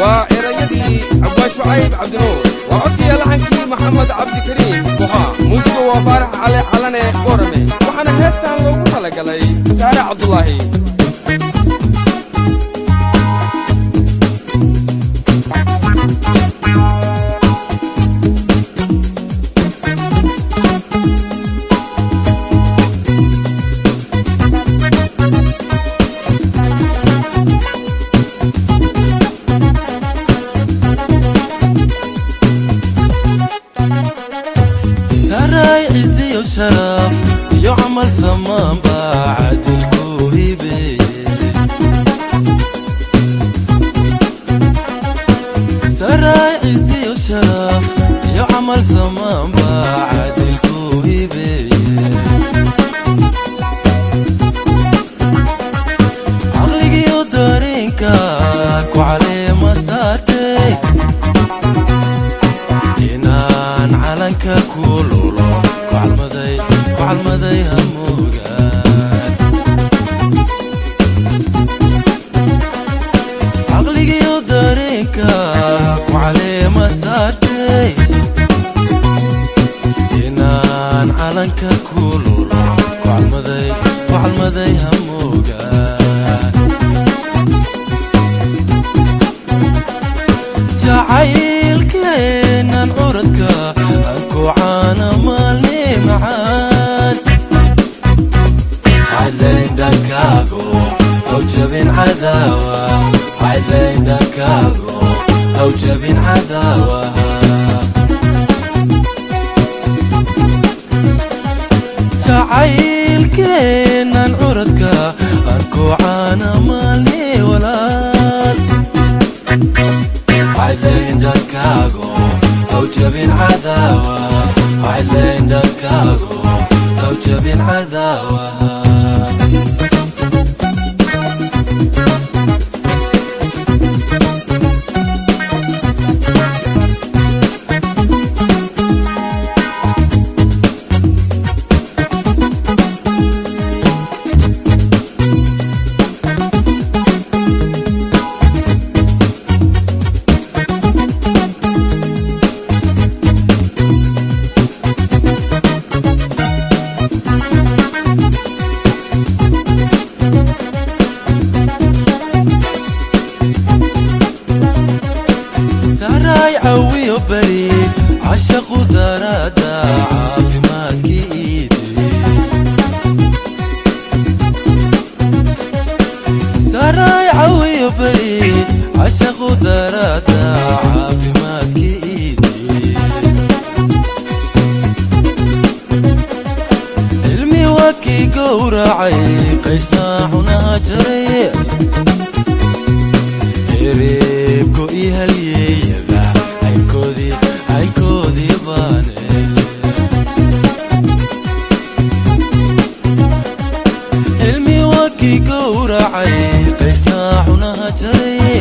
Waa erayadii Abwaan Shucayb Cabdinuur, waa codkiya laxankii Maxamed Cabdikariim Buhaa, muusiga waa Faarax Cali Xalane Boorame, waxaana heestan loogu talagalay Saare Cabdulaahi. Saray ciziyo sharaf iyo camal samaan baa cadilku hibeeye. Saray ciziyo sharaf iyo camal samaan baa cadilku hibeeye. Caqligiyo dareenka ku caleema saartay inaan calanka ku lulo, ku calmaday, ku calmaday hamoogaan. Caqligiyo dareenka ku caleema saartay inaan calanka ku lulo, ku calmaday, ku calmaday hamoogaan. Jacaylkeenan curadka aan ku caana maalni macaan, hadlayn dhankaago haw jabin cadaawa, hadlayn dhankaago haw jabin cadaawa. Jacaylkeenan curadka aan ku caana maalni walaal, hadlayn dhankaago haw jabin cadaawa, hadlayn dhankaago haw jabin cadaawa. Saray cawiyo beri cashaqu daraada caafimaadkii iide. Saray cawiyo beri cashaqu daraada caafimaadkii iide. Cilmi waa kii gowracay qaysna cunaha jaray, ereebko ii halyeeyada caynkoodii, caynkoodii baane. Cilmi waa kii gowracay qaysna cunaha jaray,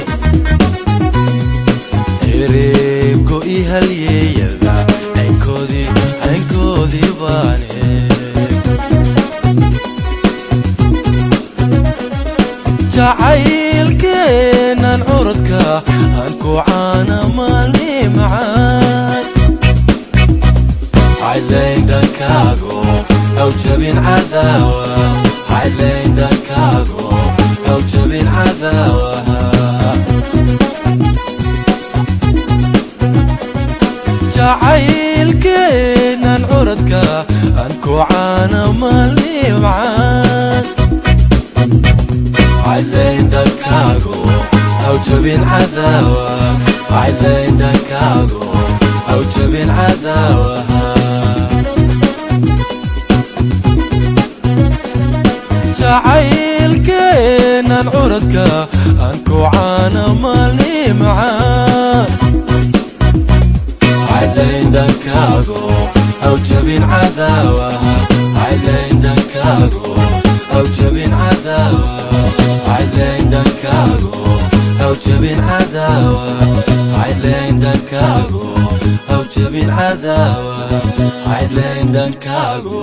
ereebko ii halyeeyada caynkoodii, caynkoodii baane. Jacaylkeenan curadka aan ku caana maalni macaan, hadlayn dhankaago haw jabin cadaawa, hadlayn dhankaago haw jabin cadaawa. Jacaylkeenan curadka aan ku caana maalni macaan, hadlayn dhankaago haw jabin cadaawa, hadlayn dhankaago haw jabin cadaawa. Jacaylkeenan curadka aan ku caana maalni macaan, hadlayn dhankaago haw jabin cadaawa, hadlayn dhankaago haw jabin cadaawa, hadlayn dhankaago haw jabin cadaawa, hadlayn dhankaago haw jabin cadaawa, hadlayn dhankaago